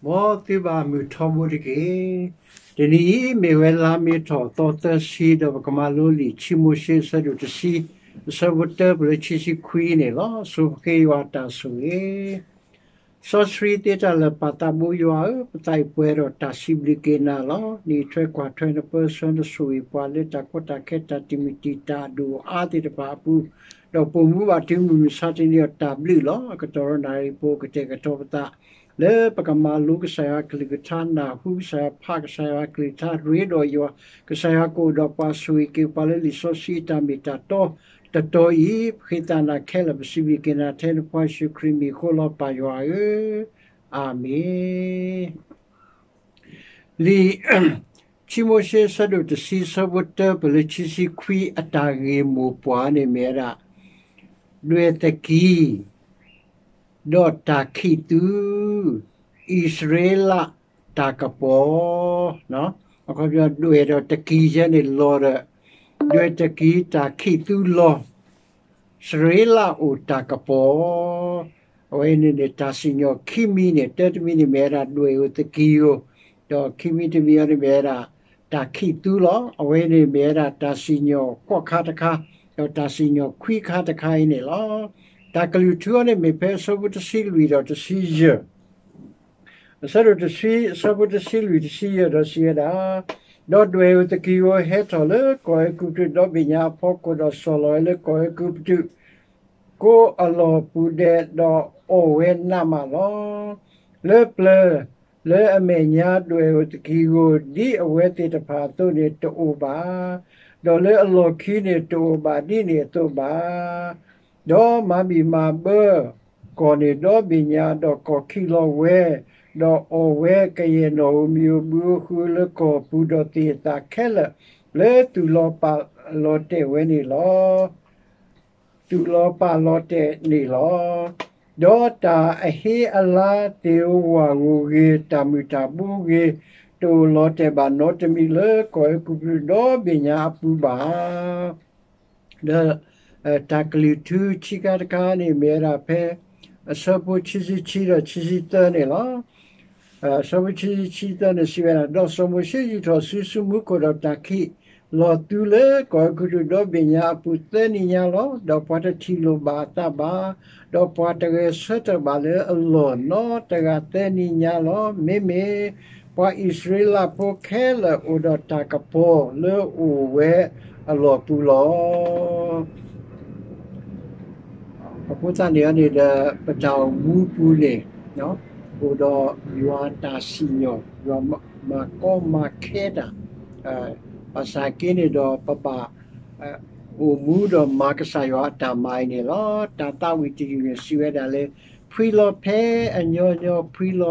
မ်သုဘၣ်မုာ်ထီဘိတက့ၢ်. တနံၤအံၤ မ့ၢ်ဝဲလါမ့ၤထီၣ်သီသၢဆံ ဒီးပကမၤလိလံာ် ခံမိၤၡ့ အဆၢဒိၣ်တဆံ အဆၢဖိတၢပလၢခံဆံခွံန့ၣ်လီၤ. ဆိပဃ့ယွၤအတၢ်ဆိၣ်ဂ့ၤ စီဆှံသ့တၢ်လၢာ် ပၢ်သးဘိယွၤဧၢ, ပသးအံၤပှဲၤဒီးတၢ်စံးဘျုးက့ၤနၤလီၤ. နအံးထွဲကွၢ်ထွဲ နပၢဆှၢနဆိၣ်ဂ့ၤပှၤလၢတၢ်ကီတၢ်ခဲ တၢ်တံာ်မုၢ်တံာ်တာ် အဒိၣ်အါသ့ၣ်တဖၣ်အပူၤ, ဒီးပိာ်မူဘၣ်တုၤမုၢ်မဆါတနံၤအံၤ တၢ်ဘျုးလီၤ. အကတီၢ်ဒီးနၣ်ရံၣ်ဖိ ကတဲာ်ကတီၤပသး လၢပကမၤလိကစၢ်ယွၤအကလုၢ်ကထါ, နၢ်ဟူကစၢ်ယွၤ, ဖးကစၢ်ယွၤအကလုၢ်ကထါ, ရ့ဒီးယွၤ, ကစၢ်ယွၤကအိၣ်ဒီးပှၤ ဆိၣ်ဂ့ၤက့ၤပှၤလၢလံာ်စီဆှံအတၢ်မ့ၢ်တၢ်တီတတီၤအံၤ, ပဃ့သးနၤခဲလၢာ် ပစံးဘျုးက့ၤနၤထဲနဖိယ့ၣ်ၡူးခရံာ်မံၤအဃိလီၤ ပၢ်ယွၤဧၢ, အၤမ့ၣ်. လံာ် ခံမိၤၡ့ အဆၢဒိၣ်တဆံ အဆၢဖိတၢပလၢခံဆံခွံ အတၢ်ဂ့ၢ်မိၢ်ပှၢ်န့ၣ်မ့ၢ်ဝဲဒၣ် ဒွဲၣ်သကံ ဒီးတၢ်ခံးသူ အံၣ်စရ့လးတၢ်ကပီၤ, အခီပညီ ဒွဲၣ်ဒီးသကံယဲန့ၣ်လီၤဒီး ဒွဲၣ်သကံ တၢ်ခံးသူလီၤ စရ့လးအိၣ်တၢ်ကပီၤ, အဝဲန့ၣ်န့ၣ် တၢ်စံၣ်ညီၣ်ခံမံၤန့ၣ် တၢတမံၤန့ၣ်မ့ၢ်ဝဲဒၣ်ဒွဲၣ်ဧိၤသကံဧိၤ, ဒီးခံမံၤတမံၤအံၤန့ၣ်မ့ၢ်ဝဲဒၣ် တၢ်ခံးသူလီၤ. အဝဲန့ၣ်မ့ၢ်ဝဲဒၣ်တၢ်စံၣ်ညီၣ်ဃိးခါတခါ, ဒီးတၢ်စံၣ်ညီၣ်ခွံခါတခါအံၤန့ၣ်လီၤ. တၢ်ကလုၢ်ထူအီၤန့ၣ်မ့ၢ်ဖဲအဆၢဖိတဆံလွံၢ်ဒီးတဆံယဲၢ် အဆၢဒိၣ်တဆံ အဆၢဖိတဆံလွံၢ်တဆံယဲၢ်ဒီးစံးဝဲဒၣ်, ဒီးဒွဲၣ်ဧိၤသကံဧိၤဟဲထီၣ်လၢကီၢ်အဲၤကူပတူး ဒီဘ့ၣ်ညါအဖီခိၣ် ဒီးဆီၣ်လီၤဝဲလၢကီၢ်အဲၤကူပတူး ကိးအလီၢ်ပူၤဒဲး ဒီးအီၣ်ဝဲနးမးလီၤ. လၢပျၢၤလၢအမဲာ်ညါဒွဲၣ်ဧိၤသကံဧိၤ ဒ်အဝဲသ့ၣ်တဖၣ်အသိးန့ၣ် တအိၣ်ဘၣ်, ဒီးလၢအလီၢ်ခံန့ၣ် တအိၣ်ဘၣ်ဒ်န့ၣ်အသိးဘၣ်. ဒီးမၤဘံၣ်မၤဘၢကီၢ်န့ၣ်ဒီဘ့ၣ်ညါ, ဒီးကီၢ်ခံးလီၤဝဲ, ဒီးအီၣ်ဝဲကယဲၢ်နီၣ်ဧိၤမံၤဧိၤဘုဧိၤဃုဧိၤလၢကီၢ်ပူၤ, ဒီးသ့ၣ်အသးခဲလၢာ်လၢသူၣ်လီၤပာ်လီၤတဲာ်ဝဲန့ၣ်လီၤ. သူၣ်လီၤပာ်လီၤတဲာ်န့ၣ်လီၤ. ဒီးတၢ်အဟ့အလါသ့ၣ်ဧိၤဝၣ်ဧိၤဂ့ၤ, တၢ်မုၢ်တၢ်ဘိဂ့ၤ, တအိၣ်လီၤတဲာ်ဘၣ်နီတမံၤလၢကီၢ်အဲၤကူပတူးဒီဘ့ၣ်ညါအပူၤဘၣ်. ဒီးတၢ်ကလုၢ်ထူခံခါတခါန့ၣ်မ့ၢ်ဝဲဒၣ်ဖဲ အဆၢဖိခံဆံခံဒီးခံဆံသၢန့ၣ်လီၤ. အဆၢဖိခံဆံခံသၢန့ၣ်စံးဝဲဒၣ်, ဒီးစီၤမိၤၡ့ယူာ်ထီၣ်စုဆူမူခိၣ်ဒီးတၢ်ခံးလီၤသုလၢကီၢ်အဲၤကူပတူးဒီဘ့ၣ်ညါအပူၤသၢနံၤညါလီၤ. ဒီးပှၤတထံၣ်လိာ်ဘၣ်အသးဘၣ်, ဒီးပှၤတဂဲၤဆၢထၢၣ်ဘၣ်လၢအလီၢ်နီတဂၤသၢနံၤညါလီၤ. မ့မ့ၢ်ပှၤအံၣ်စရ့လးဖိခဲလၢာ်အိၣ်ဒီးတၢ်ကပီၤလၢအအိၣ်ဝဲအလီၢ်ပူၤလီၤ. အဃိသတးန့ၣ်န့ၣ်ဒီး ပတၢ်အိၣ်မူပူၤန့ၣ် အိၣ်ဒီးယွၤတၢ်စံၣ်ညီၣ်, ယွၤမၤကီမၤခဲတၢ်, ဘၣ်ဆၣ်က့န့ၣ်ဒီး ပဘၣ်အိၣ်မူဒီးမၤကစၢ်ယွၤအတၢ်မၤအံၤန့ၣ်လီၤ. တၢ်သးဝံၣ်တယုၢ်န့ၣ်စံးဝဲဒၣ်လၢ ဖှံလီၤဖဲအညီညီ, ဖှံလီၤ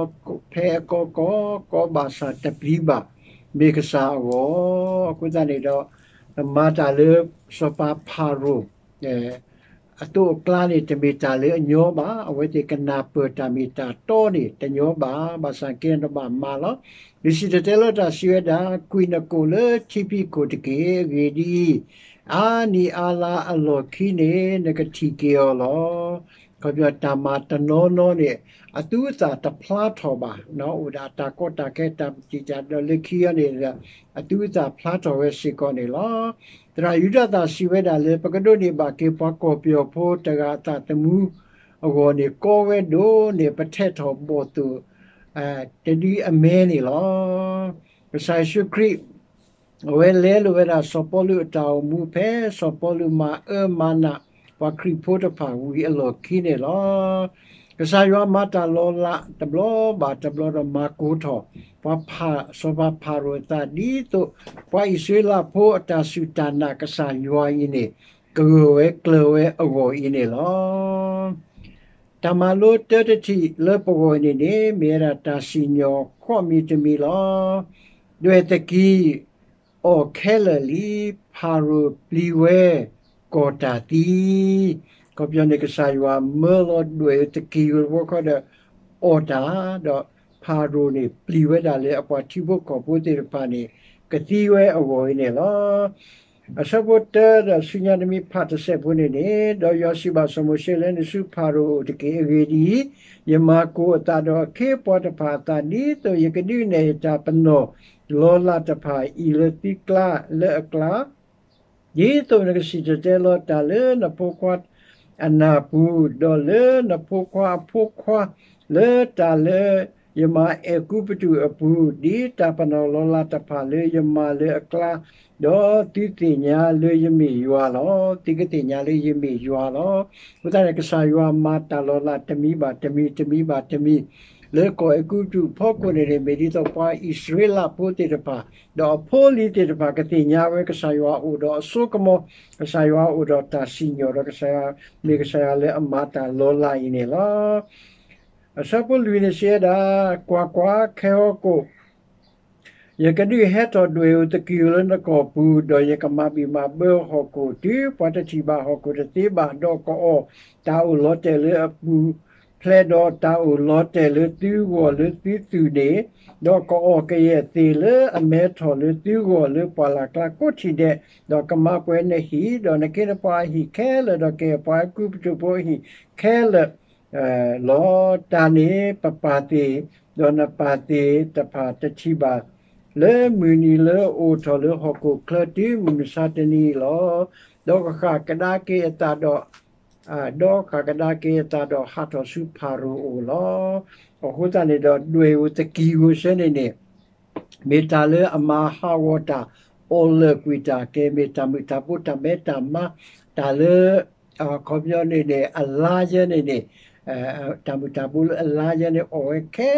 ဖဲအကီကီ, ကီဘၣ်ဆၣ်တပျံၤဘၣ်, မ့ၢ်ကစၢ်အဂီၢ်. အဃိသတးန့ၣ်ဒီး မၤတၢ်လၢစီၤပၤဖၤရိၤ အသိးအကျါန့ၣ် တမ့ၢ်တၢ်လၢအညီဘၣ်. အဝဲသ့ၣ်ကနၢ်ပၢၢ်တၢ်မ့ၢ်တၢ်တီန့ၣ် တညီဘၣ်. ဘၣ်ဆၣ်က့နဘၣ်မၤလီၤ. လံာ်စံၣ်တဲၤတဲလီၤတၢ်စံးဝဲဒၣ်, ကွံာ်နကိာ်လၢထံဖံးခိၣ်တက့ၢ်. အဂ့ၢ်ဒ်အံၤ, အါနံၣ်အါလါအလီၢ်ခံန့ၣ် နကထံၣ်က့ၤအီၤလီၤ. ခီဖျိတၢ်မၤတနီၤနီၤန့ၣ် အသူအသၣ်တဖျါထီၣ်ဘၣ်, အိၣ်ဒၣ်တၢ်ကီတၢ်ခဲ တၢ်ပတံာ်တၢ်ဒီးလၢခံအံၤန့ၣ် အသူအသၣ်ဖျါထီၣ်ဝဲစ့ၢ်ကီးန့ၣ်လီၤ. သရၣ်ယူဒၤသၣ်စံးဝဲဒၣ်လၢ ပကဒိးန့ၢ်ဘၣ်က့ၤပှၤကီၢ်ပယီၤဖိတဂၤအသးသမူအဂီၢ်န့ၣ် ကီဝဲဒိၣ်န့ၣ် ပထဲးထီၣ်ဘီၣ်သိၣ် တဒုအမဲန့ၣ်လီၤ. ကစၢ်ယ့ၣ်ၡူးခရံာ် အဝဲလဲလိာ်ဝဲဒၣ်စီၤပီလူးအတၢ်အိၣ်မူ ဖဲစီၤပီလူးမၤအၢမၤနး ပှၤခရံာ်ဖိတဖၣ်ဝံၤအလီၢ်ခံန့ၣ်လီၤ. ကစၢ်ယွၤမၤတၢ်လီၤလးတဘျီဘၣ်တဘျီဒီး မၤကိၤထီၣ် ပှၤဖး စီၤပၤဖၤရိၤအသး ဒ်သိး ပှၤအံၣ်စရ့လးဖိအတၢ်စူၢ်တၢ်နာ်ကစၢ်ယွၤအံၤန့ၣ် ကဂၢၢ်ဝဲကျၢၤဝဲအဂီၢ်အံၤန့ၣ်လီၤ. တၢ်မၤလိတၢတထံၣ်လၢပဂီၢ်အံၤန့ၣ်န့ၣ် မ့ၢ်ဝဲဒၣ်တၢ်စံၣ်ညီၣ်ဃိးမံၤတမံၤလီၤ. ဒွဲၣ်သကံ အီၣ်ခဲလၢာ်လံ, ဖၤရိၤပျံၤဝဲကီၢ်တၢ်သံ, ခီပညီန့ၣ် ကစၢ်ယွၤမၢလီၤဒွဲၣ်သကံဧိၤတဘျီဃီဒီး အီၣ်တၢ်, ဒီးဖၤရိၤန့ၣ် ပျံၤဝဲဒၣ်လၢအပှၤထံဖိကီၢ်ဖိသ့ၣ်တဖၣ်န့ၣ် ကသံဝဲအဂီၢ်အံၤန့ၣ်လီၤ. အဆၢဖိတၢဒီးဆူညါတမံၤဖးတစဲးဖိန့ၣ်န့ၣ်, ဒီးယွၤစံးဘၣ်စီၤမိၤၡ့လၢ နဆူဖၤရိၤအအိၣ်တက့ၢ်. အဂ့ၢ်ဒ်အံၤ, ယမၤကိၢ်အသးဒီးအခ့အပှၤတဖၣ်အသး ဒ်သိးယကဒုးနဲၣ်ယတၢ်ပနီၣ်လီၤလးတဖၣ်အံၤလၢသုကျါလၢအကျါ ဒ်သိးနကစံၣ်တဲၤတဲလီၤတၢ်လၢနဖိခွါအနၢ်ပူၤ, ဒီးလၢနဖိခွါအဖိခွါ, လၢတၢ်လၢယမၤအဲၤကူပတူးအပူၤ, ဒ်တၢ်ပနီၣ်လီၤလးတဖၣ်လၢယမၤလၢအကျါ, ဒီးသုသ့ၣ်ညါလၢယမ့ၢ်ယွၤလီၤ. သုကသ့ၣ်ညါလၢယမ့ၢ်ယွၤလီၤ. အဃိသတးန့ၣ် ကစၢ်ယွၤမၤတၢ်လီၤလးတမံၤဘၣ်တမံၤ, တမံၤဘၣ်တမံၤ, လၢကီၢ်အဲၤကူပတူးအဖီခိၣ်န့ၣ်န့ၣ် မ့ၢ်ဒ်သိးပှၤအံၣ်စရ့လးဖိသ့ၣ်တဖၣ် ဒီးအဖိအလံၤသ့ၣ်တဖၣ်ကသ့ၣ်ညါဝဲ ကစၢ်ယွၤအိၣ်ဒီးအစိကမီၤ, ကစၢ်ယွၤအိၣ်ဒီးတၢ်စံၣ်ညီၣ်, ဒီးကစၢ်ယွၤမ့ၢ်ကစၢ်ယွၤလၢအမၤတၢ်လီၤလးအံၤန့ၣ်လီၤ. အဆၢဖိလွံၢ်န့ၣ်စံးဝဲဒၣ်, ကွၢ်ကွၢ်, ခဲဟီၣ်ခိၣ် ယကဒုးဟဲထီၣ်ဒွဲၣ်အူၤသကံၢ်အူၤလၢနကီၢ်ပူၤ, ဒီးယကမၤဘံၣ်မၤဘၢဟီၣ်ခိၣ် တုၤပှၤတထံၣ်ဘၣ်ဟီၣ်ခိၣ်တသ့ဘၣ်, ဒီးကအီၣ်တၢ်အိၣ်လီၤတဲာ်လၢအပူၤဖျဲး, ဒီးတၢ်အိၣ်လီၤတဲာ်လၢသုဂီၢ်လၢသုသူၣ်န့ၣ်, ဒီးကအီၣ်ကယဲၢ်သ့ၣ်လၢအမဲထီၣ်လၢသုဂီၢ်လၢပှၢ်လၢ်ကျါကိးထံၣ်ဒဲး, ဒီးကမၤပှဲၤနဟံၣ်, ဒီးနခ့နပှၤအဟံၣ်ခဲလၢာ်, ဒီးကယဲၢ်ပှၤအဲၤကူပတူးဖိအဟံၣ်ခဲလၢာ် လီၤ. တၢ်န့ၣ်ပပၢ်သ့ၣ်, ဒီးနပၢ်သ့ၣ်တဖၣ်တထံၣ်ဘၣ်, လၢမုၢ်နံၤလၢအအိၣ်ထီၣ်လၢဟီၣ်ခိၣ်ချၢတုၤမုၢ်မဆါတနံၤအံၤလီၤ. ဒီးကဃၣ်ကဒါက့ၤအသးဒီး, ဒီးဃၣ်ကဒါက့ၤအသးဒီးဟးထီၣ်ဆူဖၤရိၤအအိၣ်လီၤ. အဃိသတးန့ၣ်ဒီး ဒွဲၣ်အူၤသကံၢ်အူၤစဲန့ၣ်န့ၣ် မ့ၢ်တၢ်လၢအမၤဟးဂီၤတၢ်, အီၣ်လၢာ်ကွံာ်တၢ်, ကဲမ့ၢ်တၢ်မုာ်တၢ်ဘိတၢ်မဲတၢ်မါ, တၢ်လၢ အခီပညီန့ၣ်န့ၣ် အလါယဲန့ၣ်န့ၣ်, တၢ်မုာ်တၢ်ဘိလၢအလါယဲန့ၣ် အီၣ်ဝဲခဲ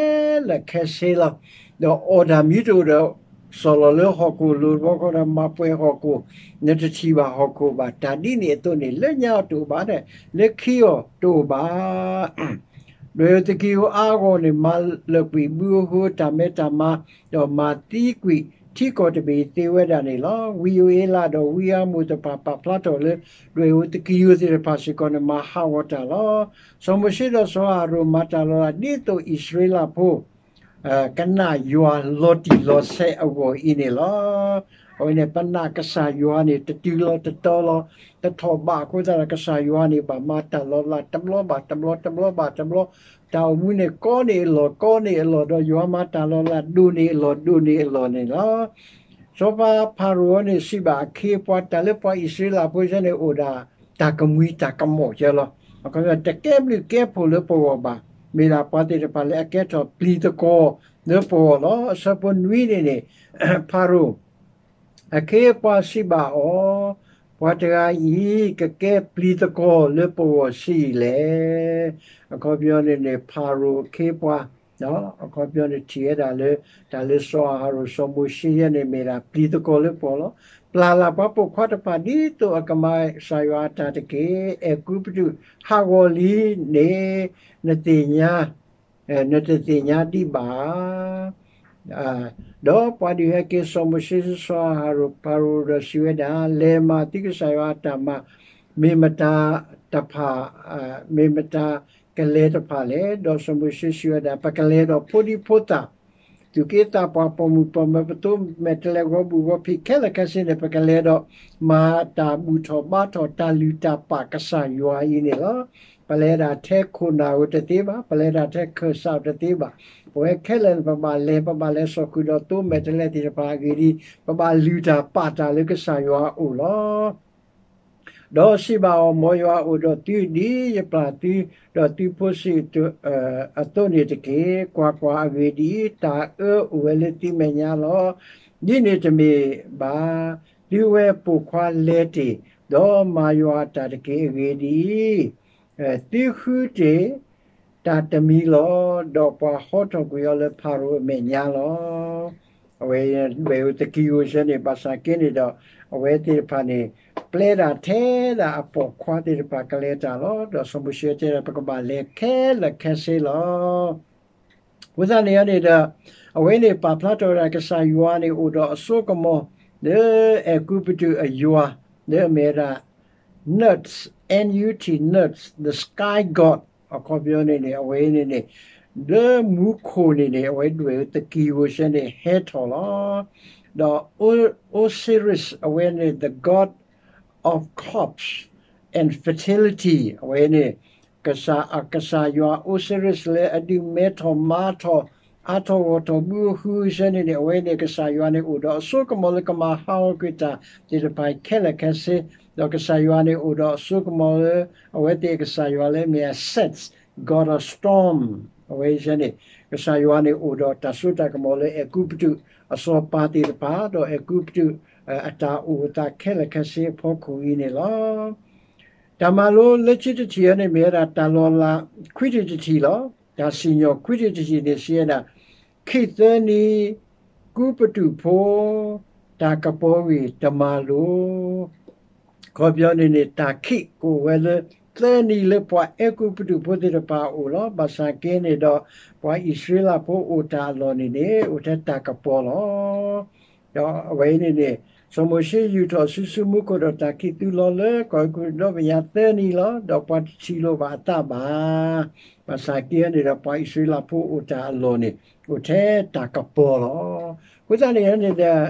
လၢာ်ခဲဆ့လီၤ. ဒီးအီၣ်တၢ်မံတအိၣ်ဒီး စီၢ်လီၤလၢဟီၣ်ခိၣ်လိၤတဘျီဃီဒီး မၤပှဲၤဟီၣ်ခိၣ်, နတထံၣ်ဘၣ်ဟီၣ်ခိၣ်ဘၣ်. တၢ်ဒ်န့ၣ်အသိးန့ၣ် လၢညါအီၤတအိၣ်ဘၣ်, လၢခံအီၤတအိၣ်ဘၣ်. ဒွဲၣ်အူၤသကံၢ်အူၤအါဂီၢ်န့ၣ် မၤလၢာ်ကွံာ်ဘုအဃိတၢ်မဲတၢ်မါ, ဒီးမၤသံကွံာ်ထံကီၢ်တဘ့ၣ်အံၤသ့ဝဲဒၣ်န့ၣ်လီၤ. ဝံဧိၤအ့လးဒီးဝံအၤမိၣ်တဖၣ်ပာ်ဖျါထီၣ်လၢ ဒွဲၣ်အူၤသကံၢ်အူၤသ့ၣ်တဖၣ်စ့ၢ်ကီးန့ၣ် မၤဟးဂီၤတၢ်လီၤ. စီၤမိၤၡ့ဒီးစီၤအၤဟရိၣ်မၤတၢ်လီၤလး ဒ်သိးအံၣ်စရ့လးဖိ ကနၣ်ယွၤလီၤတံၢ်လီၤဆဲးအဂီၢ်အံၤန့ၣ်လီၤ. အဝဲန့ၣ် ပနာ်ကစၢ်ယွၤန့ၣ် တတုၤလီၤတတီၤလီၤ, တထီၣ်ဘးအဃိသတးဒီး ကစၢ်ယွၤန့ၣ် ဘၣ်မၤတၢ်လီၤလးတဘျီဘၣ်တဘျီ တဘျီဘၣ်တဘျီ, တၢ်အိၣ်မူန့ၣ် ကီန့ၢ်အလီၢ် ကီန့ၢ်အလီၢ်ဒီး ယွၤမၤတၢ်လီၤလး ဒိၣ်န့ၢ်အလီၢ် ဒိၣ်န့ၢ်အလီၢ်န့ၣ်လီၤ. စီၤပၤဖၤရိၤန့ၣ် စံးဘၣ်အခ့အပှၤ တၢ်လၢပှၤအံၣ်စရ့လးဖိစဲန့ၣ် အိၣ်ဒၣ်တၢ်ကမှံတၢ်ကမီၣ်ကဲလီၤ. တကဲဘျုးကဲဖှိၣ်လၢပဂီၢ်ဘၣ်, မ့ၢ်ဒၣ်ပှၤသ့ၣ်တဖၣ်လၢအကဲထီၣ်ပျံၤသကွီၤလၢပဂီၢ်လီၤ. အဆၢဖိနွံန့ၣ်န့ၣ် ဖၤရိၤ အခ့အပှၤစံးဘၣ်အီၤ, ပှၤတဂၤအံၤ ကကဲပျံၤသကွီၤလၢပဂီၢ်ဆံးအံၤလဲၣ်. အခီပညီန့ၣ်န့ၣ် ဖၤရိၤအခ့အပှၤ အခီပညီန့ၣ် ထံၣ်ဝဲဒၣ်လၢ တၢ်လၢစီၤအၤဟရိၣ်စီၤမိၤၡ့ယဲန့ၣ် မ့ၢ်ဒၣ်ပျံၤသကွီၤလၢပဂီၢ်လီၤ. ပျၢ်လၢ်ပှၤပိာ်ခွါတဖၣ် ဒ်သိးအကမၤကစၢ်ယွၤအတၢ်တက့ၢ်. အဲၤကူပတူးဟးဂီၤလံန့ၣ် နသ့ၣ်ညါ နတသ့ၣ်ညါဒံးဘၣ်ဧါ. ဒီးပှၤဒုးဟဲက့ၤစီၤမိၤၡ့စီၤအၤဟရိၣ်ဖၤရိၤဒီးစံးဝဲဒၣ်, လဲၤမၤသုကစၢ်ယွၤအတၢ်မၤ, မ့ၢ်မတၤတဖၣ်, မ့ၢ်မတၤကလဲၤတဖၣ်လဲၣ်. ဒီးစီၤမိၤၡ့စံးဝဲဒၣ်, ပကလဲၤဒီးဖိဒံဖိသၣ်, သူၣ်က့သးပှၢ် ပိာ်မုၣ်ပိာ်မၢၤ ပသိမဲာ်တဲးလဲး ဂီၤဘူၣ်ဂီၤဖံးခဲလၢာ်ခဲဆ့န့ၣ် ပကလဲၤဒီး မၤတၢ်ဘူၣ်ထီၣ်ဘါထီၣ်တၢ်လုၢ်တၢ်ပာ်ကစၢ်ယွၤအံၤန့ၣ်လီၤ. ပလဲၤဒၣ်ထဲခိၣ်နၢ်ဧိၤတသ့ဘၣ်, ပလဲၤဒၣ်ထဲခၢၣ်စးဧိၤတသ့ဘၣ်. ပဝဲခဲလၢာ်န့ၣ် ပဘၣ်လဲၤ, ပဘၣ်လဲၤစိာ်ဃုာ်ဒီးသိမဲာ်တဲးလဲးသ့ၣ်တဖၣ်အဂ့ၢ်ဒ်အံၤ, ပဘၣ်လုၢ်တၢ်ပာ်တၢ်လၢကစၢ်ယွၤအအိၣ်လီၤ. ဒီးစံးဘၣ်အီၤ, မ်ယွၤအိၣ်ဒီးသု ဒ်ယပျၢ်သုဒီးသုဖိဆံးအသိးန့ၣ်တက့ၢ်. ကွၢ်ကွၢ်, အဂ့ၢ်ဒ်အံၤ, တၢ်အၢအိၣ်ဝဲလၢသုမဲာ်ညါလီၤ. ဒ်န့ၣ်တမ့ၢ်ဘၣ်, သုဝဲပိာ်ခွါလဲၤတ့ၢ်, ဒီးမၤယွၤအတၢ်တက့ၢ်. အဂ့ၢ်ဒ်အံၤ, သုဃုတ့ၢ်တၢ်တမံၤလီၤ. ဒီးပှၤဟီထီၣ်ကွံာ်အီၤလၢဖၤရိၤအမဲာ်ညါလီၤ. အဝဲဒွဲၣ်အူၤသကံၢ်အူၤစဲန့ၣ် ဘၣ်ဆၣ်က့န့ၣ်ဒီး အဝဲသ့ၣ်တဖၣ်န့ၣ် ပျဲဒၣ်ထဲဒၣ်အပိာ်ခွါသ့ၣ်တဖၣ်ကလဲၤတၢ်လီၤ. ဒီးစီၤမိၤၡ့တဲဒၣ် ပကဘၣ်လဲၤခဲလၢာ်ခဲဆ့လီၤ. အဃိသတးန့ၣ်န့ၣ်ဒီး အဝဲန့ၣ်ပာ်ဖျါထီၣ်ဝဲဒၣ် ကစၢ်ယွၤန့ၣ်အိၣ်ဒီးအစိကမီၤ လၢအဲၤကူပတူးအယွၤ လၢအမ့ၢ်ဝဲဒၣ် Nut, N U T, Nut, the sky god, အခီပညီန့ၣ်န့ၣ် အဝဲန့ၣ်န့ၣ် လၢမူခိၣ်န့ၣ်န့ၣ် အဝဲဒွဲၣ်အူၤသကံၢ်အူၤစဲန့ၣ် ဟဲထီၣ်လီၤ. ဒီး Osiris အဝဲန့ၣ် the god of crops and fertility အဝဲန့ၣ် ကစၢ် ကစၢ်ယွၤ Osiris လၢအဒုးမဲထီၣ်မၤထီၣ် အါထီၣ်ဂီၢ်ထီၣ် ဘုအဃုစဲန့ၣ်န့ၣ် အဝဲန့ၣ် ကစၢ်ယွၤန့ၣ်အိၣ်ဒီးအစိကမီၤလၢကမၤဟးဂီၤကွံာ်တၢ်သ့ၣ်တဖၣ်ခဲလၢာ်ခဲဆ့, ဒီးကစၢ်ယွၤန့ၣ်အိၣ်ဒီးအစိကမီၤလၢ အဝဲသ့ၣ်ကစၢ်ယွၤလၢအမ့ၢ် Set, god of storm အဝဲစဲန့ၣ် ကစၢ်ယွၤန့ၣ်အိၣ်ဒီးတၢ်စိတၢ်ကမီၤလၢအဲၤကူပတူး အစီၤပၤသ့ၣ်တဖၣ် ဒီးအဲၤကူပတူး အတၢ်အိၣ်အသးခဲလၢာ်ခဲဆ့အဖီခိၣ်အံၤန့ၣ်လီၤ. တၢ်မၤလိလၢခံတထံၣ်အံၤန့ၣ် မ့ၢ်ဝဲဒၣ်တၢ်လီၤလးခွံထံၣ်တထံၣ်လီၤ. တၢ်စံၣ်ညီၣ်ခွံထံၣ်တထံၣ်န့ၣ် စံးဝဲဒၣ် ခံသၢနံၤ ကူပတူးဖိ တၢ်ကပီၤဂ့ၢ်တမၤလိာ် အခီပညီန့ၣ်န့ၣ် တၢ်ခံးကအိၣ်ဝဲလၢ သၢနံၤလၢပှၤအဲၤကူပတူးဖိသ့ၣ်တဖၣ်အအိၣ်လီၤ. ဘၣ်ဆၣ်က့န့ၣ်ဒီး ပှၤအံၣ်စရ့လးဖိအိၣ်တၢ်အလီၢ်န့ၣ်န့ၣ် အိၣ်ထဲတၢ်ကပီၤလီၤ. ဒီးအဝဲအံၤန့ၣ်န့ၣ် စီၤမိၤၡ့ယူာ်ထီၣ်အစုဆူမူခိၣ်ဒီးတၢ်ခံးသူလီၤလၢကီၢ်အဲၤကူပတူးဒီဘ့ၣ်ညါသၢနံၤလီၤ. ဒီးပှၤတထံၣ်လိာ်ဘၣ်အသးဘၣ်. ဘၣ်ဆၣ်က့န့ၣ်ဒီး ပှၤအံၣ်စရ့လးဖိအိၣ်တၢ်အလီၢ်န့ၣ် အိၣ်ထဲတၢ်ကပီၤလီၤ. အဃိသတးန့ၣ်န့ၣ်ဒီး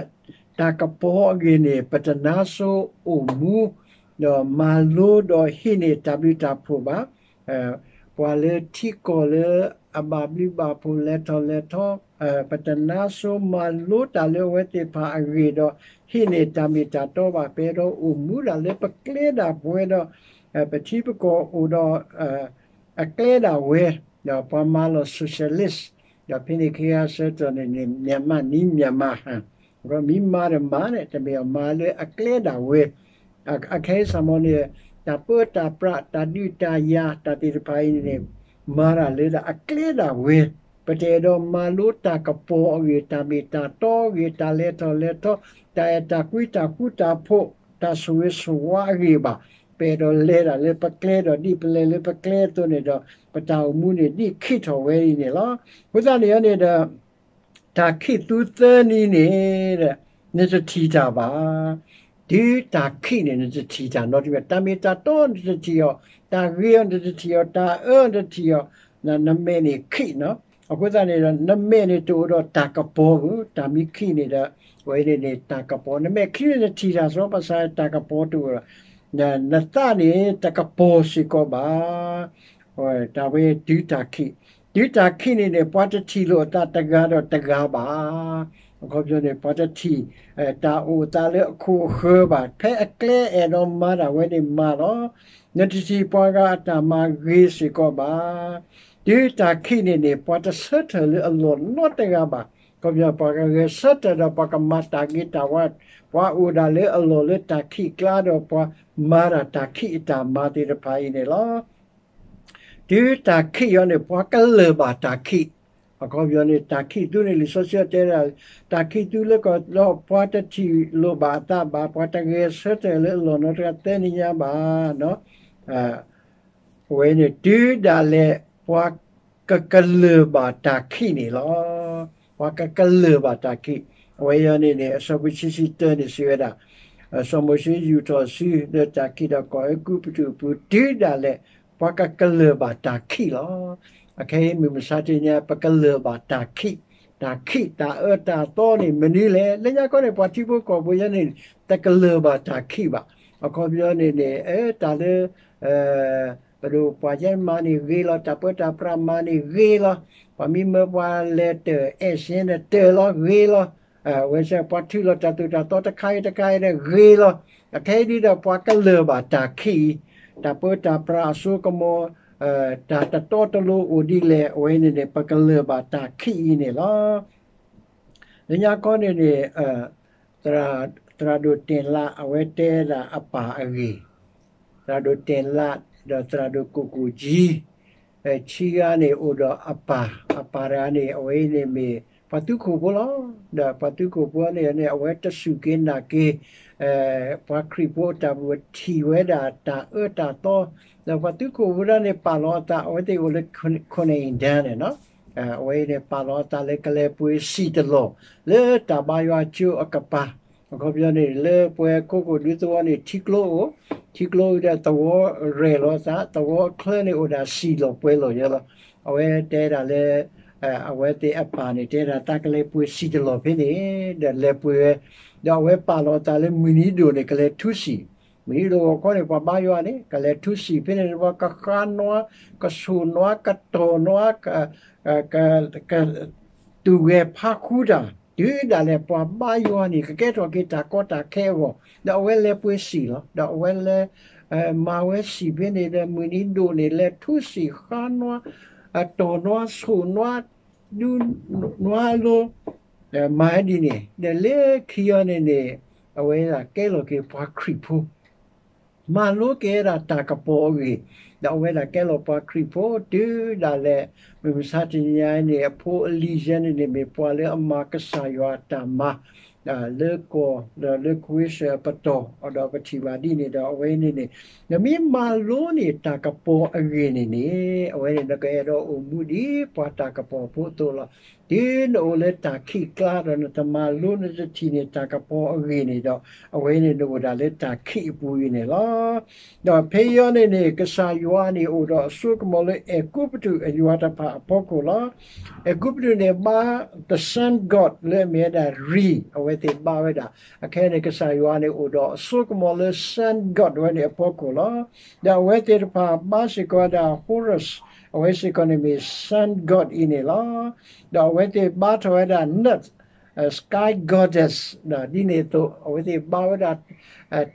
တၢ်ကပီၤအဂ့ၢ်န့ၣ် ပတနါစိအိၣ်မူ ဒီးမၤလိဒီးဟံးန့ၢ်တၢ်ဘျုးတၢ်ဖှိၣ်ဘၣ်. ပှၤလၢထံကီၢ်လၢအဘၣ်ဘျုးဘၣ်ဖှိၣ်လဲၤထီၣ်လဲၤထီ ပတနါစိမၤလိတၢ်လၢအဝဲသ့ၣ်တဖၣ်အဂ့ၢ်ဒီး ဟံးန့ၢ်တၢ်မ့ၢ်တၢ်တီဘၣ် ပအဲၣ်ဒိးအိၣ်မူဒၣ်လၢပကျဲဒၣ်ပဝဲဒီး ပထံပကီၢ်အိၣ်ဒီး အကျဲဒၣ်ဝဲ, ဒီးပှၤမၤလီၤ socialist, ဒီးဖဲန့ၣ်ခံဂၤဆၢကတီၢ်န့ၣ်န့ၣ် မြန်မာ့နည်း မြန်မာ့ဟန်, မ့ၢ်မၤဒီးမၤန့ၣ် တမ့ၢ်အမၤလၢအကျဲဒၣ်ဝဲ, အခဲအံၤစ့ၢ်ကီးန့ၣ် တၢ်ပၢတၢ်ပြး တၢ်ဒုးတၢ်ယၤ တၢ်သ့ၣ်တဖၣ်အံၤန့ၣ် မၤတၢ်လၢဒၣ်အကျဲဒၣ်ဝဲ, ပတအဲၣ်ဒိးမၤလိတၢ်ကပီၤအဂ့ၢ် တၢ်မ့ၢ်တၢ်တီအဂ့ၢ် တၢ်လဲၤထီၣ်လဲၤထီ တၢ်အဲၣ်တၢ်ကွံ တၢ်ဃူတၢ်ဖိး တၢ်ဆိၣ်ဂ့ၤဆိၣ်ဝါအဂ့ၢ်ဘၣ်. ပအဲၣ်ဒိးလဲၤဒၣ်လၢပကျဲဒီး ဒ်ပလဲၤလၢပကျဲအသိးန့ၣ်ဒီး ပတၢ်အိၣ်မူန့ၣ်ဒ်ခံးထီၣ်ဝဲအံၤန့ၣ်လီၤ. အဃိသတးန့ၣ်န့ၣ်ဒီး တၢ်ခံးသူသၢနံၤန့ၣ် နတထံၣ်တၢ်ဘၣ်. တုၤတၢ်ခံးန့ၣ် နတထံၣ်တၢ်နီတမံၤဘၣ်. တၢ်မ့ၢ်တၢ်တီနတထံၣ်အီၤ, တၢ်ဂ့ၤအီၤနတထံၣ်အီၤ, တၢ်အၢနတထံၣ်အီၤ, နမဲာ်န့ၣ်ခံးနီၤ. အဃိသတးန့ၣ်ဒီး နမဲာ်န့ၣ်တအိၣ်ဒီးတၢ်ကပီၤဘၣ်, တၢ်မ့ၢ်ခံးန့ၣ်ဒီး အဝဲန့ၣ်န့ၣ် တၢ်ကပီၤ, နမဲာ်ချံန့ၣ်နထံၣ်တၢ်စီၤပၤစၢ် တၢ်ကပီၤတအိၣ်ဒီး နသးန့ၣ်တကပီၤစ့ၢ်ကီးဘၣ်. တၢ်ဝဲတုၤတၢ်ခံး, တုၤတၢ်ခံးန့ၣ်န့ၣ် ပှၤတထံၣ်လိာ်အသးတဂၤဒီးတဂၤဘၣ်. အခီပညီန့ၣ် ပှၤတထံၣ် တၢ်အိၣ်အသးလၢအခိၣ်အဃၢၤဘၣ်. ဖဲအကျဲအဲၣ်ဒိးမၤတၢ်ဝဲန့ၣ်မၤလီၤ. နတထံၣ်ပှၤဂၤအတၢ်မၤဂ့ၤစ့ၢ်ကီးဘၣ်. တုၤတၢ်ခံးန့ၣ်န့ၣ် ပှၤတဆၢထၢၣ်လၢအလီၢ်နီတဂၤဘၣ်. အခီပညီ ပှၤဂၤဂဲၤဆၢထၢၣ်ဒီးပှၤကမၤတၢ်ဂ့ၤတၢ်ဝါ, ပှၤအိၣ်ဒၣ်လၢအလီၢ်လၢတၢ်ခံးကျါဒီး ပှၤမၤတၢ်တၢ်ခံးအတၢ်မၤသ့ၣ်တဖၣ်အံၤန့ၣ်လီၤ. တုၤတၢ်ခံးအံၤန့ၣ် ပှၤကလၢၢ်ဘၣ်တၢ်ခံး. အခီပညီန့ၣ် တၢ်ခံးသူန့ၣ် လံာ်စီဆှံတဲဒၣ် တၢ်ခံးသူလၢကီၢ်ဒီး ပှၤတထံၣ်လိာ်ဘၣ်အသးဘၣ်, ပှၤတဂဲၤဆၢထၢၣ်လၢအလီၢ်နီတဂၤသၢနံၤညါဘၣ်. အဝဲန့ၣ် တုၤဒၣ်လဲာ် ပှၤကကလၢၢ်ဘၣ်တၢ်ခံးန့ၣ်လီၤ. ပှၤကကလၢၢ်ဘၣ်တၢ်ခံး. အဝဲအံၤန့ၣ်န့ၣ် အဆၢဖိခံဆံတၢန့ၣ်စံးဝဲဒၣ် စီၤမိၤၡ့ယူာ်ထီၣ်စုလၢတၢ်ခံးဒီးကီၢ်အဲၤကူပတူးအပူၤ တုၤဒၣ်လဲာ် ပှၤကကလၢၢ်ဘၣ်တၢ်ခံးလီၤ. အခဲအံၤမုၢ်မဆါတနံၤညါ ပကလၢၢ်ဘၣ်တၢ်ခံး, တၢ်ခံးတၢ်အၢတၢ်သီန့ၣ် မနုၤလဲၣ်. လၢညါခီန့ၣ် ပှၤထံဖိကီၢ်ဖိယဲန့ၣ် တကလၢၢ်ဘၣ်တၢ်ခံးဘၣ်. အခီပညီန့ၣ်န့ၣ် တၢ်လၢ ပဒိၣ်ပှၤယဲမၤန့ၣ်ဂ့ၤလီၤ, တၢ်ပၢတၢ်ပြးမၤန့ၣ်ဂ့ၤလီၤ, ပှၤမ့ၢ်မၢပှၤလဲၤတၢၢ်အဲၣ်စ့န့ၣ်တၢၢ်လီၤ ဂ့ၤလီၤ. ဝဲစ့ၢ်ပှၤထုးလီၤတၢ်သိၣ်တၢ်သီတခါအံၤတခါအံၤဒီးဂ့ၤလီၤ. အခဲအံၤဒ်ဒီးပှၤကလၢၢ်ဘၣ်တၢ်ခံးအံၤ, တၢ်ပၢတၢ်ပြးအစိကမီၤ တၢ်တတီတလိၤအိၣ်ဒ်လဲၣ် အဝဲန့ၣ်န့ၣ် ပကလၢၢ်ဘၣ်တၢ်ခံးအံၤန့ၣ်လီၤ. လၢညါခီန့ၣ်န့ၣ် သရၣ်ဒိၣ်တ့ၢ်လး အဝဲတဲဒၣ်အပၢ်အဂ့ၢ်, သရၣ်ဒိၣ်တ့ၢ်လး ဒီးသရၣ်ဒိၣ်ကိၣ်ကိၣ်ကၠံ ခံဂၤန့ၣ်အိၣ်ဒီးအပၢ်, အပၢ်တဂၤန့ၣ် အဝဲအံၤန့ၣ်မ့ၢ်ပှၤသုးခိၣ်ဖိလီၤ. ဒီးပှၤသုးခိၣ်ဖိန့ၣ်န့ၣ် အဝဲတစူၢ်က့ၤနာ်က့ၤ ပှၤခရံာ်ဖိအတၢ်ဘူၣ်ထံၣ်ဝဲဒၣ်တၢ်အၢတၢ်သီ, ဒီးပှၤသုးခိၣ်ဖိဒၣ်န့ၣ် ပာ်လီၤအသး အဝဲသ့ၣ်အိၣ်လၢ ခိၣ်န့ၣ်အံၤဒၣ်န့ၣ်နီၤ, အဝဲအံၤန့ၣ် ပာ်လီၤအသးလၢကလဲၤပှ့ၤစံၣ်တလီၢ် လၢတၢ်ဘါယွၤကၠိအကပၤ, အခီပညီန့ၣ် လၢပှဲၤခိခိၣ်ဒူသဝီန့ၣ် ထံကျိအိၣ်, ထံကျိဒီးသဝီရဲၣ်လီၤအသး, သဝီအချၢန့ၣ်အိၣ်ဒၣ်စံၣ်လီၤပှဲၤလီၤယဲလီၤ. အဝဲတဲဒၣ်လၢ အဝဲသ့ၣ်အပၢ်န့ၣ် တဲဒၣ်တၢ်ကလဲၤပှ့ၤစံာ်တလီၢ်ဖဲန့ၣ် ဒီးလဲၤပှ့ၤဝဲ, ဒီးအဝဲပာ်လီၤအသးလၢမုၢ်နံၤဒိၣ်န့ၣ် ကလဲၤထူစံာ်, မုၢ်နံၤဒိၣ်ဂီၤခီန့ၣ် ပှၤဘါယွၤန့ၣ် ကလဲၤထူစံာ်ဖဲန့ၣ် ပှၤကဃါနွါ, ကဆိၣ်နွါ, ကတီၢ်နွါ, က က က တူၢ်ဂဲၤဖါဃူတၢ်, တုၤဒၣ်လဲာ်ပှၤဘါယွၤန့ၣ် ကကဲထီၣ်က့ၤတၢ်ကီတၢ်ခဲအဂီၢ်, ဒီးအဝဲလဲၤပှ့ၤစံာ်လီၤ. ဒီးအဝဲလဲၤ မၤဝဲစံာ်ဖဲန့ၣ်ဒီး မုၢ်နံၤဒိၣ်န့ၣ် လဲၤထူစံာ်ဃါနွါ, တီၢ်နွါ, ဆိၣ်နွါ, ဒူနွါလိ, မၤဒ်န့ၣ် ဒီးလၢခံအီၤန့ၣ်န့ၣ် အဝဲဒၣ်ကဲလီၤက့ၤပှၤခရံာ်ဖိ မၤလိက့ၤဝဲဒၣ်တၢ်ကပီၤအဂ့ၢ်, ဒီးအဝဲဒၣ်ကဲလီၤပှၤခရံာ်ဖိတုၤဒၣ်လဲာ် မုၢ်မဆါတနံၤညါအံၤန့ၣ် အဖိအလံၤယဲန့ၣ်န့ၣ် မ့ၢ်ပှၤလၢအမၤကစၢ်ယွၤအတၢ်မၤ လၢကီၢ်ဒီးလၢခဝ့ၡၢၣ်အပတီၢ်, ဒီးပထံၣ်ဘၣ်ဒ်န့ၣ်ဒီး အဝဲန့ၣ်န့ၣ် နမ့ၢ်မၤလိန့ၢ်တၢ်ကပီၤအဂ့ၢ်န့ၣ်န့ၣ် အဝဲန့ၣ်နကအဲၣ်ဒိးအိၣ်မူဒ်ပှၤတၢ်ကပီၤဖိအသိးလီၤ. တုၤနအိၣ်လၢတၢ်ခံးကျါဒီး နတမၤလိနတထံၣ်န့ၢ်တၢ်ကပီၤအဂ့ၢ်န့ၣ်ဒီး အဝဲန့ၣ်နအိၣ်ဒၣ်လၢတၢ်ခံးအပူၤအံၤန့ၣ်လီၤ. ဒီးဖဲအံၤန့ၣ်န့ၣ် ကစၢ်ယွၤန့ၣ်အိၣ်ဒီးအစိကမီၤလၢအဲၤကူပတူးအယွၤတဖၣ်အဖီခိၣ်လီၤ. အဲၤကူပတူးန့ၣ်ဘါ the sun god လၢအမ့ၢ်ဝဲဒၣ်ရံၤ အဝဲသ့ၣ်ဘါဝဲဒၣ်. အခဲအံၤန့ၣ် ကစၢ်ယွၤန့ၣ်အိၣ်ဒီးအစိကမီၤလၢ sun god ဝဲန့ၣ်အဖီခိၣ်လီၤ. ဒီးအဝဲသ့ၣ်တဖၣ်ဘါစ့ၢ်ကီးဝဲဒၣ် Horus အဝဲစ့ၢ်ကီးန့ၣ်မ့ၢ် sun god အံၤန့ၣ်လီၤ. ဒီးအဝဲသ့ၣ်ဘါထီၣ်ဝဲဒၣ် Nut, sky goddess ဒ်န့ၣ်အသိး အဝဲသ့ၣ်ဘါဝဲဒၣ်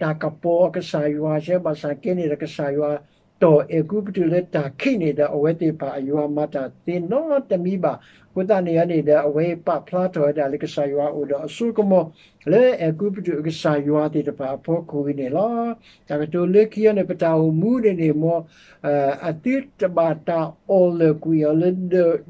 တၢ်ကပီၤအကစၢ်ယွၤ ဘၣ်ဆၣ်က့န့ၣ်ဒီးကစၢ်ယွၤတီၢ်အဲၤကူပတူးလၢတၢ်ခံးန့ၣ်ဒီး အဝဲသ့ၣ်တဖၣ်အယွၤမၤတၢ်သ့နီတမံၤဘၣ်. အဃိသတးန့ၣ်န့ၣ်ဒီး အဝဲပာ်ဖျါထီၣ်ဝဲဒၣ်လၢကစၢ်ယွၤအိၣ်ဒီးအစိကမီၤ လၢအဲၤကူပတူးအကစၢ်ယွၤသ့ၣ်တဖၣ်အဖီခိၣ်အံၤန့ၣ်လီၤ. တၢ်ကတိၤလၢခံအီၤန့ၣ် ပတၢ်အိၣ်မူန့ၣ်န့ၣ် မ်အသုတဘၣ်တၢ်အီၣ်လၢာ်ကွံာ်အီၤလၢ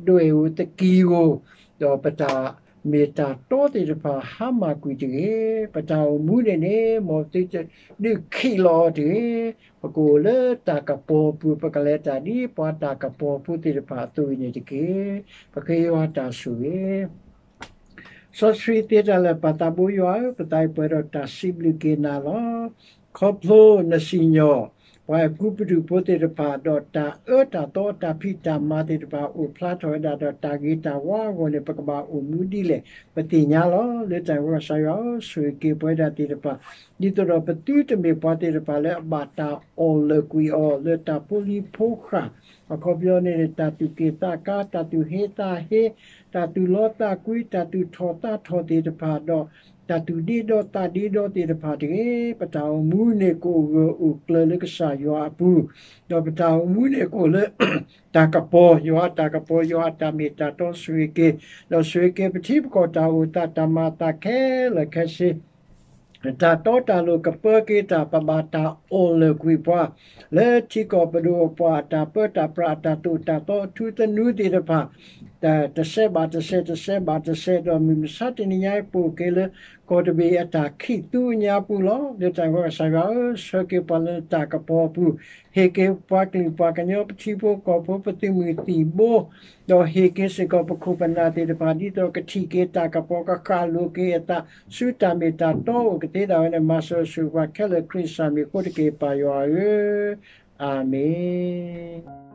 ဒွဲၣ်ဧိၤသကံၤဧိၤ, ဒီးပတၢ်မ့ၢ်တၢ်တီသ့ၣ်တဖၣ်ဟါမၢ်ကွံာ်တဂ့ၤ. ပတၢ်အိၣ်မူန့ၣ်န့ၣ် မ်သုတဒုးခံးလီၤအီၤတဂ့ၤ. ပကအိၣ်လၢတၢ်ကပီၤအပူၤ ပကလဲၤတၢ်ဒ်ပှၤတၢ်ကပီၤဖိသ့ၣ်တဖၣ်အသိးအံၤန့ၣ်တက့ၢ်. ပဃ့ယွၤတၢ်ဆိၣ်ဂ့ၤ စီဆှံသ့တၢ်လၢာ် ပၢ်သးဘိယွၤဧၢ, ပသးပှဲၤဒီးတၢ်စံးဘျုးက့ၤနၤလီၤ. ခီဖျိနစံၣ်ညီၣ် ပှၤအဲၤကူပတူးဖိသ့ၣ်တဖၣ် ဒီးတၢ်အၢတၢ်သီတၢ်ဖံးတၢ်မၤသ့ၣ်တဖၣ် အိၣ်ဖျါထီၣ်ဝဲဒၣ် ဒီးတၢ်ဂ့ၤတၢ်ဝါအဂီၢ်န့ၣ် ပကဘၣ်အိၣ်မူဒ်လဲၣ် ပသ့ၣ်ညါလီၤ. လၢတၢ်ဂီၤကစၢ်ယွၤဧၢ, ဆိၣ်ဂ့ၤက့ၤပဝဲဒၣ်သ့ၣ်တဖၣ် ဒ်သိးဒီးပသုတမ့ၢ်ပှၤသ့ၣ်တဖၣ်လၢအဘၣ်တၢ်အီၣ်လၢာ်ကွံာ်အီၤ လၢတၢ်ဖိလံၤဖိဃၢ် အခီပညီန့ၣ် တၢ်သူၣ်က့ၣ်သးကါ, တၢ်သူၣ်ဟ့သးဟ့, တၢ်သူၣ်လီသးကွံ, တၢ်သူၣ်ထီၣ်သးထီၣ်သ့ၣ်တဖၣ်ဒီး တၢ်သူၣ်ဒ့ဒီသးဒ့ဒီသ့ၣ်တဖၣ်တဂ့ၤ. ပတၢ်အိၣ်မူန့ၣ်ကအိၣ်ဂၢၢ်အိၣ်ကျၢၤလၢကစၢ်ယွၤအပူၤ, ဒီးပတၢ်အိၣ်မူန့ၣ်ကအိၣ်လၢ တၢ်ကပီၤ, ယွၤအတၢ်ကပီၤ, ယွၤအတၢ်မ့ၢ်တၢ်တီဆိၣ်ဂ့ၤက့ၤ, ဒီးဆိၣ်ဂ့ၤက့ၤပထံပကီၢ်တၢ်အိၣ်သးတၢ်မၤအသးခဲလၢာ်ခဲဆ့ တၢ်တီတၢ်လိၤကပၢက့ၤတၢ် ပဘၣ်တၢ်အီၣ်လၢာ်ကွံာ်ပှၤ လၢထံကီၢ်ပဒိၣ်ပပှၢ်အတၢ်ပၢတၢ်ပြးအတၢ်သိၣ်တၢ်သီအထူသနူသ့ၣ်တဖၣ် တစဲးဘၣ်တစဲး တစဲးဘၣ်တစဲး ဒီးမုၢ်မဆါတနံၤညါအံၤ ပအိၣ်က့ၤလၢကီၢ်တဘ့ၣ်အတၢ်ခံးသူအညါပူၤလီၤ. လၢတၢ်ဂီၤကစၢ်ယွၤဧၢ, ဆှၢက့ၤပှၤလၢနတၢ်ကပီၤအပူၤ, ဟ့ၣ်က့ၤပှၤကလုာ်ပှၤကညီ ပထံဖိကီၢ်ဖိ ပသုးမုၢ်သံၣ်ဘိ ဒီးဟ့ၣ်က့ၤစ့ၢ်ကီးပခိၣ်ပနၢ်သ့ၣ်တဖၣ် ဒ်သိးကထံၣ်က့ၤတၢ်ကပီၤ ကဃၣ်လိၤက့ၤအသး ဆူတၢ်မ့ၢ်တၢ်တီအိၣ်ကသ့ဒၣ်ဝဲန့ၣ် မၤစၢၤဆိၣ်ဂ့ၤပှၤခဲလၢာ် ခရံာ်စၢ်မံၤအဃိတက့ၢ် ပၢ်ယွၤဧၢ, အၤမ့ၣ်.